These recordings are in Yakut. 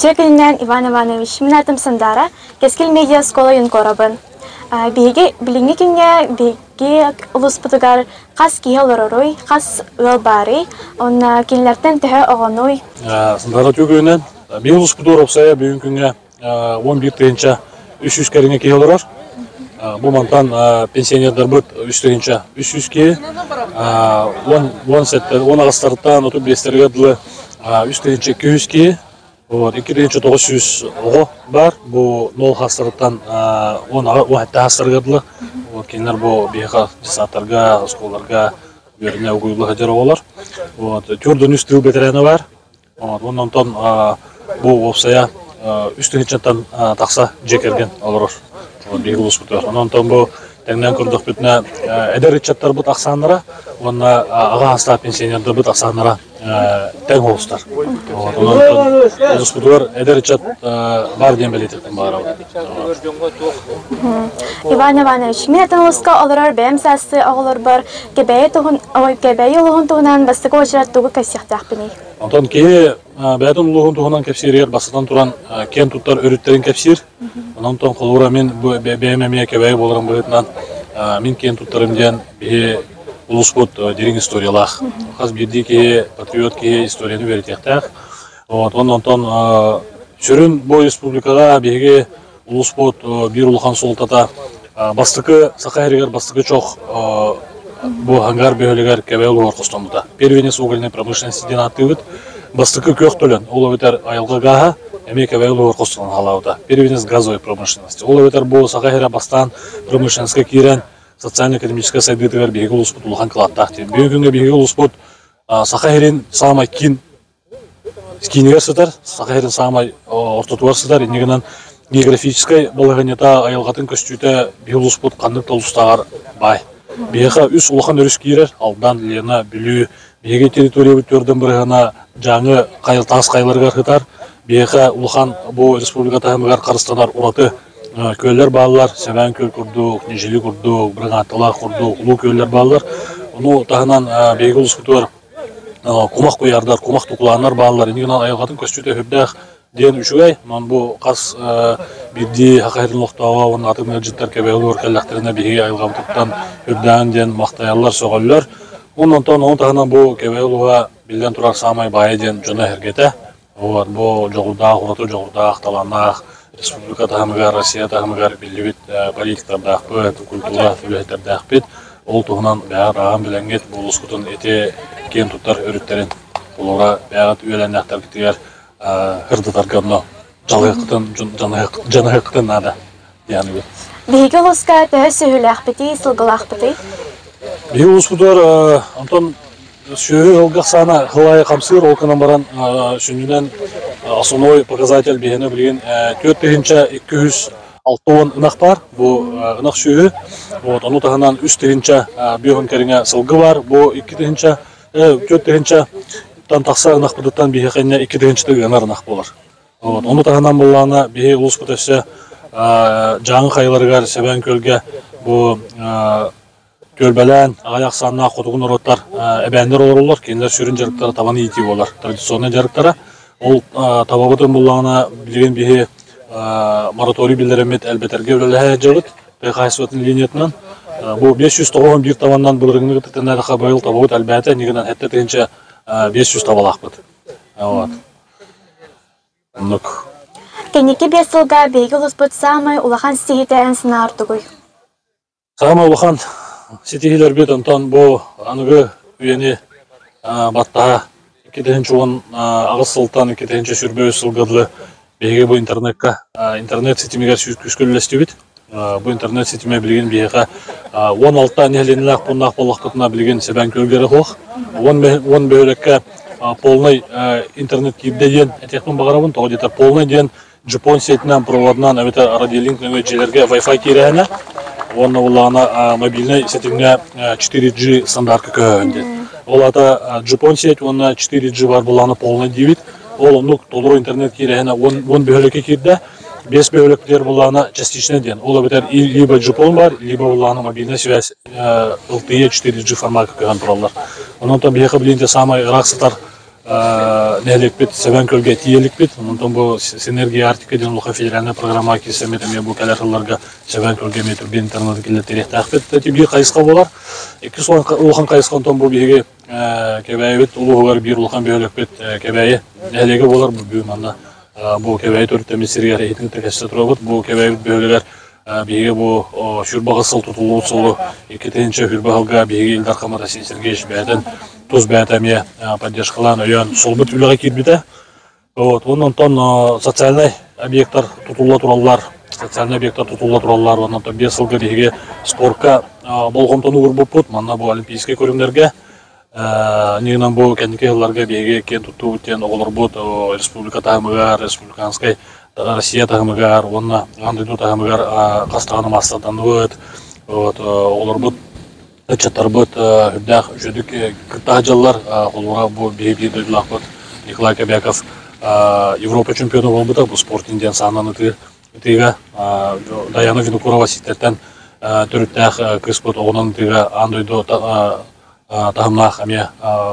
Үтүө күнүнэн, Иван Иванович. Мин аатым Сандара, Кэскил медиа оскуола юнкорабын. Биһиги билиҥҥи күҥҥэ биһиги улууспутугар хас киһи олороруй, хас ыал баарый, уонна кинилэртэн төһө оҕонуй? Сандара үтүө күнүнэн. Биһиги улууспутугар уопсайа бүгүн күҥҥэ 11 300 кэриҥэ киһи олорор. Бу мантан пенсионердарбыт 3 300 киһи. 10 18-тан 35-тэригэр дылы 3 200 киһи. Вот, 2900 оҕо баар. Бу 0 хаастарыттан 17 хаастарыгар дылы. Вот, кинилэр бу биһиэхэ детсадтарга, оскуолаларга үөрэнэ угуйулла сылдьар оҕолор. Вот, төрдөн үс тыыл бэтэрээнэ баар. Уонна онтон бу уопсайа үс тыһыынчаттан тахса дьиэ кэргэн олорор биһиги улууспутугар. Онон онтон бу тэҥнээн көрдөхпүтүнэ эдэр ыччаттарбыт ахсааннара уонна аҕа саастаах пенсионердарбыт ахсааннара тэҥ холустар. Онон улууспутугар эдэр ыччат баар диэн бэлиэтиэхпин баҕарабын. Иван Иванович, мин атын улууска олорор бэйэм саастыы оҕолорбор Кэбээйи туһун, ой, Кэбээйи улууһун туһунан бастакы уочарат тугу кэпсиэхтээхпиний? Онтон киһи бэйэтин улууһун туһунан кэпсииригэр бастатан туран киэн туттар өрүттэрин кэпсиир. Онон холобура мин бу бэйэм эмиэ Кэбээйи буоларым быһыытынан мин киэн туттарым диэн биһи улууспут дириҥ историялаах. Хас биирдии киһи, патриот киһи историяны үөрэтиэхтээх. Вот, онтон сүрүн бу республикаҕа биһиги улууспут биир улахан суолтата бастакы Саха сиригэр бастакы чох бу Хангар бөһүөлэгэр Кэбээйи улууһугар хостоммута. Первенец угольной промышленности диэн ааттыыбыт. Бастакы күөх төлөн, ол эбэтэр айылҕа гааһа эмиэ Кэбээйи улууһугар хостонон хаалаабыта. Первенец газовой промышленности. Ол эбэтэр бу Саха сирэ бастаан промышленностька киирэн социально-экономическай сайдыытыгар биһиги улууспут улахан кылааттаах диэн. Бүгүн күҥҥэ биһиги улууспут Саха сирин саамай киин киинигэр сытар, Саха сирин саамай ортотугар сытар, инньэ гынан географическай балаһыанньата, айылҕатын көстүүтэ биһи улууспут ханнык да улуустааҕар баай. Биһиэхэ үс улахан өрүс киирэр, Алдан, Лена, Бүлүү. Биһиги территориябыт төрдөн бырыһыана Дьааҥы хайыл таас хайаларыгар сытар. Биһиэхэ улахан бу республика таһымыгар харыстанар ураты күөллэр бааллар, Сэбээн күөл курдук, Ньидьили курдук, Бырыҥаатталаах курдук улуу күөллэр бааллар. Ону таһынан биһиги улууспутугар кумах куйаардар, кумах тукулааннар бааллар. Инньэ гынан айылҕатын көстүүтэ сүрдээх диэн үчүгэй. Онон бу хас биирдии саха сирин олохтооҕо уонна атын ыалдьыттар кэбэһэлуор кэллэхтэринэ биһиги айылҕабытыттан үрдээн диэн махтайаллар, сөҕөллөр. Уонна онтон ону таһынан бу Кэбээйи улууһа биллэн турар саамай баайа диэн дьоно-сэргэтэ. Вот, бу дьоҕурдаах, ураты дьоҕурдаах, талааннаах республика таһымыгар, Россия таһымыгар биллибит политиктардаахпыт, культура үлэһиттэрдээхпит. Ол туһунан бэйэҕит ааҕан билэҥҥит, бу улуускутун ити киэн туттар өрүттэрин холобура бэйэҕит үөлээннээхтэргитигэр сырдатарга онно дьалыаххытын, дьаныһыаххытын наада диэн Биһиги улууска төһө сүөһүлээхпитий, сылгылаахпытый? Биһиги улууспутугар онтон сүөһү сылгы ахсаана сыл аайы хамсыыр, ол гынан баран сүнньүнэн основной показатель биһиэнэ билигин 4260 ынах баар. Бу ынах сүөһү. Вот, ону таһынан 3000 кэриҥэ сылгы баар. Бу 2000 4000-тан тахса ынахпытыттан биһиэхэ инньэ 2000 ыанар ынах буолар. Вот, ону таһынан буоллаҕына биһи улууспут өссө Дьааҥы хайаларыгар Сэбээн Күөлгэ бу түөлбэлээн аҕыйах ахсааннаах хотугу норуоттар эбээннэр олороллор. Кинилэр сүрүн дьарыктара табаны иитии буолар. Традиционнай дьарыктара. Ол табабытын буллаҕына билигин биһи мораторий биллэрэммит элбэтэргэ үлэлэһэ сылдьабыт. Тыа хаһаайыстыбатын линиятынан. Бу 591 табаннан былырыыҥҥы кытта быйыл табабыт элбээтэ. Иннигинэн 7500 табалаахпыт. Вот. Оннук. Кэнники 5 сылга биһиги улууспут саамай улахан ситиһиитэ эн санааҕар тугуй? Саамай улахан ситиһиилэрбит онтон бу аныгы үйэни баттаһа 2018 сылтан 2023 сылга дылы биһиги бу интернекка интернет ситимигэр күүскэ үлэлэстибит. Бу интернет ситимэ билигин биһиэхэ 16 нэһилиэнньэлээх пууннаах буоллахпытына билигин Сэбээн Күөлгэ эрэ суох. 10 бөһүөлэккэ полный интернет киирдэ диэн этиэхпин баҕарабын. Тоҕо диэтэр полный диэн Дьоппуон сетинэн проводынан эбэтэр радиолинк нөҥүө дьиэлэргэ Wi-Fi киирэһинэ уонна буоллаҕына мобильнай ситимҥэ 4G стандартка көһөһүн диэн. Ол аата Дьоппуон сеть уонна 4G бар буоллаҕына полный диибит. Ол оннук толору интернет киирэһинэ 10 бөһүөлэккэ киирдэ. 5 бөһүөлэкпитигэр буоллаҕына частичный диэн. Ол эбэтэр либо Дьоппуон бар, либо буоллаҕына мобильнай связь LTE 4G форматка көһөн тураллар. Онон биһиэхэ билигин самай ыраах сытар. Нэһилиэкпит Сэбээн Күөлгэ тиийэ иликпит. Онтон бу Синергия Арктика диэн улахан федеральнай программаҕа киирсэммит эмиэ бу кэлэр сылларга Сэбээн Күөлгэ эмиэ түргэн интернеты киллэртэриэхтээхпит. Ити биир хайысха буолар. Иккис улахан хайысха онтон бу биһиги Кэбээйибит улууһугар биир улахан бөһүөлэкпит Кэбээйи нэһилиэгэ буолар. Бу бүгүн манна бу Кэбээйи төрүттэммит сиригэр иһитин кэссе турабыт. Бу Кэбээйибит бөһүөлэгэр биһиги бу сүүрбэ сыл тутуллубут суолу 2 сүүрбэ сылга биһиги Ил Дархан Василий Сергеевич бэйэтин тус бэйэтэ эмиэ поддержкалаан өйөөн суолбут үлэҕэ киирбитэ. Вот, онтон социальнай объекттар тутулла тураллар, социальнай объекттар тутулла тураллар, онон 5 сылга биһиги спорка болҕомтону уурбуппут, манна бу олимпийскай көрүҥнэргэ Ньыынан бу кэнники сылларга биһиги киэн туттуубут диэн оҕолорбут республика таһымыгар, республиканскай Россия таһымыгар уонна аан дойду таһымыгар хас даҕаны маастарданныбыт. Вот оҕолорбут ыччаттарбыт үрдээх үчүгдүк кытта сылдьаллар. Холобура бу биһиги биир дойдулаахпыт Николай Кобяков Европа чемпиона буолбута бу спортинг диэн саанан ытыы ытыыга Даяна Винокурова Сииттэртэн төрүттээх кыыспыт оҕунан ытыыга аан дойду таһымнаах эмиэ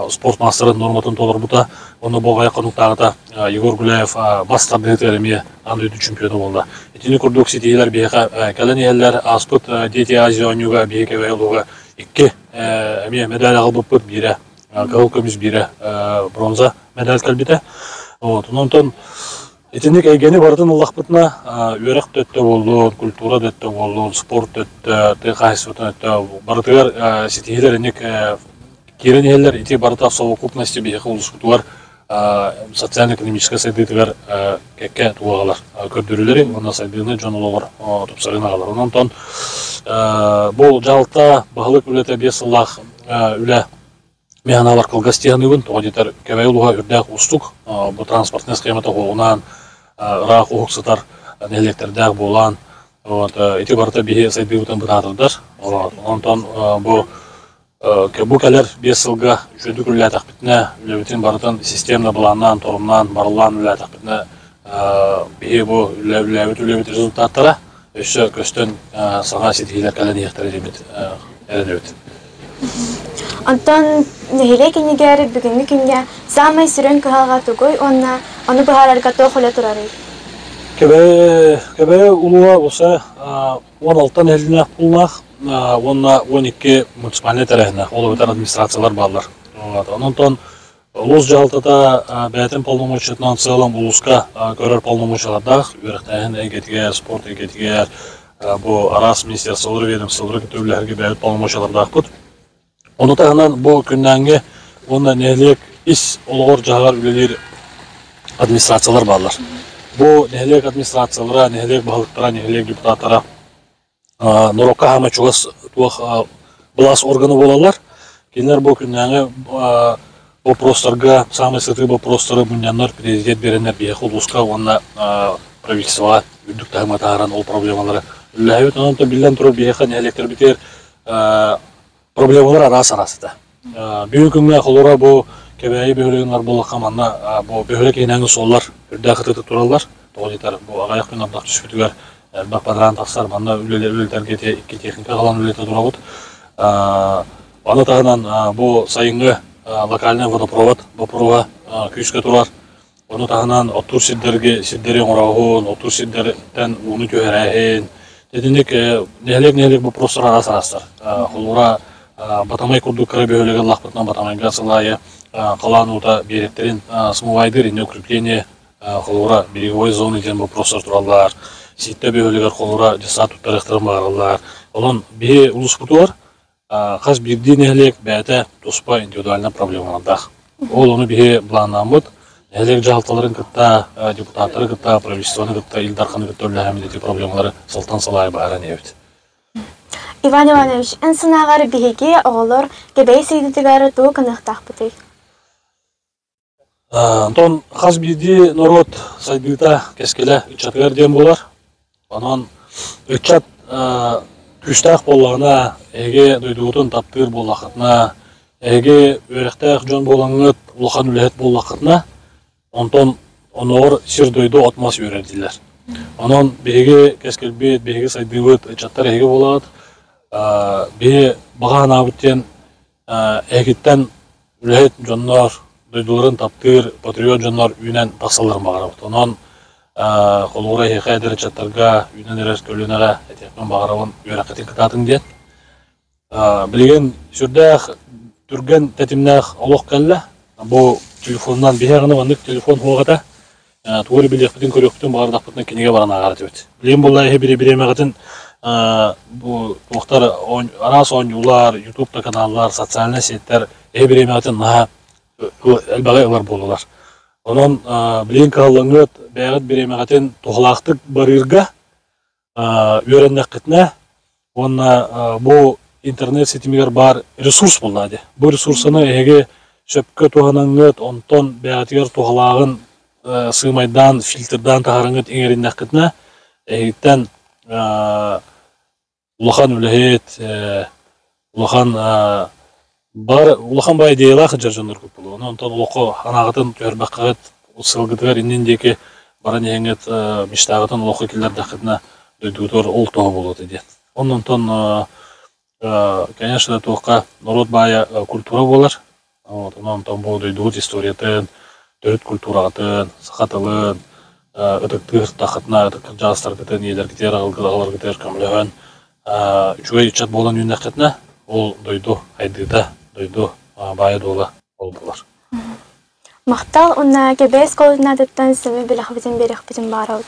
спорт маастарын нуорматын толорбута. Онно Болҕайа хонуктааҕыта Егор Гуляев бас тардыһыытыгар эмиэ аан дойду чемпиона буолла. Итини курдук ситиһиилэр биһиэхэ кэлэн иһэллэр. Ааспыт Дети Азии оонньууга биһиги Кэбээйи улууһугар икки эмиэ медаль аҕалбыппыт. Биирэ кыһыл көмүс, биирэ бронза медаль кэлбитэ. Вот. Онтон Итинник эйгэни барытын ыллахпытына, үөрэх да өттө буоллун, культура да өттө буоллун, спорт да өттө, тыа хаһаайыстыбатын өттө барытыгар ситиһиилэр инник киирэн иһэллэр. Ити барыта совокупности биһиэхэ улууспутугар социально-экономическай сайдыытыгар кэккэ тугу аҕалар көрдөрүүлэри уонна сайдыыны дьон олоҕор тупсарыыны аҕалар. Онон бу дьаһалта баһылык үлэтэ 5 сыллаах үлэ Мин аналар кылгас дии тоҕо диэтэр Кэбээйи улууһа үрдээх уустук, бу транспортнай схемата уһугунаан, ыраах уһук сытар нэһилиэктэрдээх буолан, вот, ити барыта биһи сайдыыбытын быраатырдар. Онтон бу бу кэлэр 5 сылга үчүгэйдик үлэлээтэхпитинэ, үлэбитин барытын системно былааннаан, торумнаан, барыллаан үлэлээтэхпитинэ, биһи бу үлэлээбит үлэбит результаттара өссө көстөн саҥа ситиһиилэр кэлэн иһиэхтэрэ диэммит эрэнэбит. Онтон нэһилиэк иннигэр бүгүҥҥү күҥҥэ саамай сүрүн кыһалҕа тугуй уонна ону быһаарарга туох үлэ турарый? Кэбээйи улууһа уса 16 нэһилиэнньэлээх пууннаах уонна 12 муниципальнай тэрээһиннээх, ол эбэтэр администрациялар бааллар. Онон Улуус дьаһалтата бэйэтин полномочиятынан сыалан улууска көрөр полномочиялардаах үөрэхтээһин эйгэтигэр, спорт эйгэтигэр бу араас министерстволары, ведомстволары кытта үлэлэһэргэ бэйэбит полномочиялардаахпыт. Ону таһынан бу күннээҥҥи уонна нэһилиэк ис олоҕор-дьаһаҕар үлэлиир администрациялар бааллар. Бу нэһилиэк администрациялара, нэһилиэк баһылыктара, нэһилиэк депутаттара норуокка хаама чугас туох былаас органа буолаллар. Кинилэр бу күннээҥи боппуруостарга саамай сытыы боппуруостары мунньаннар президент биэрэннэр биһиэхэ улууска уонна правительствоҕа үрдүк таһымҥа таһааран ол проблемалары үллэһэбит. Онон биллэн турар биһиэхэ нэһилиэктэрбитигэр проблемалар араас араас этэ. Бүгүн күҥҥэ холобура бу Кэбээйи бөһүөлэгин ылар буоллахха манна бу бөһүөлэк иһинээҥи суоллар үрдээх ытыты тураллар. Тоҕо диэтэр бу аҕыйах күн ардах түспүтүгэр элбэх бадараан тахсар. Манна үлэлэргэ икки техника аҕалан үлэлэтэ турабыт. Аны таһынан бу сайыҥҥы локальный водопровод боппуруоһа күүскэ турар. Ону таһынан оттуур сирдэргэ сирдэри оҥорооһун, оттуур сирдэртэн ууну түһэрээһин. Итинник нэһилиэк-нэһилиэк боппуруостар араас араастар. Холобура, Батамай курдук кыра бөһүөлэги ыллахпытына Батамайга сыл аайы халаан уута биэрэктэрин смывайдыыр инньэ укрепление холобура береговой зона диэн боппуруостар тураллар. Сииттэ бөһүөлэгэр холобура десант туттарыахтарын баҕараллар. Онон биһи улууспутугар хас биирдии нэһилиэк бэйэтэ туспа индивидуальнай проблемалардаах. Ол ону биһи былааннааммыт, нэһилиэк дьаһалталарын кытта, депутаттары кытта, правительствоны кытта, Ил Дарханы кытта үлэлэһэммит ити проблемалары сылтан сыл аайы быһааран иһэбит. Иван Иванович, эн санааҕар биһиги оҕолор Кэбээйи сайдыытыгар тугу гыныахтаахпытый? Онтон хас биирдии норуот сайдыыта кэскилэ ыччатыгар диэн буолар. Онон ыччат күүстээх буоллаҕына, эһиги дойдугутун таптыыр буоллаххытына, эһиги үөрэхтээх дьон буолаҥҥыт, улахан үлэһит буоллаххытына, онтон оннооҕор сир-дойду от-мас үөрэр дииллэр. Онон биһиги кэскилбит, биһиги сайдыыбыт ыччаттар эһиги буолаҕыт. Биһи баҕа санаабыт диэн эһигиттэн үлэһит дьоннор. дойдуларын таптыыр патриот дьоннор үүнэн тахсалларын баҕарабыт. Онон холобура эһиэхэ эдэр ыччаттарга үүнэн эрэр көлүөнэҕэ этиэхпин баҕарабын үөрэххитин кытаатыҥ диэн. Билигин сүрдээх түргэн тэтимнээх олох кэллэ. Бу телефонунан биһи аны маннык телефон суох этэ. Тугу эрэ билиэхпитин, көрүөхпүтүн баҕардахпытына кинигэ баран ааҕар этибит. Билигин буолла эһи бириэмэҕитин бу туохтар араас оонньуулар, YouTube да каналлар, социальнай сеттэр эһи бириэмэҕитин наһаа элбэҕи ылар буоллулар. Онон билигин кыһаллаҥҥыт бэйэҕит бириэмэҕитин туһалаахтык барыырга үөрэннэххитинэ уонна бу интернет ситимигэр баар ресурс буолла дии. Бу ресурсаны эһиги сөпкө туһанаҥҥыт, онтон бэйэҕитигэр туһалааҕын сыымайдаан, фильтрдаан таһаарыҥҥыт иҥэриннэххитинэ, эһигиттэн улахан үлэһит, улахан Баар улахан баай идеялаах сылдьар дьонноргут буолуо. Онон онтон олоххо санааҕытын түһэрбэххит, сылгытыгар иннин диэки баран иһэҥҥит мечтаҕытын олоххо киллэрдэххитинэ дойдугутугар ол тоҕо буолуо диэн. Онон онтон конечно туохха норуот баайа культура буолар. Вот, онон онтон бу дойдугут историятын, төрүт культураҕытын, саха тылын ытыктыыр таххытына ытык кырдьаҕастаргытын, ийэлэргитигэр, аҕаларгытыгар көмөлөһөн үчүгэй ыччат буолан үүннэххитинэ, ол дойду хайдыыта, дойду баайа-дуола ол буолар. Махтал уонна Кэбээс колоннатыттан сэмэ бэлэхпитин биэрэхпитин баарабыт.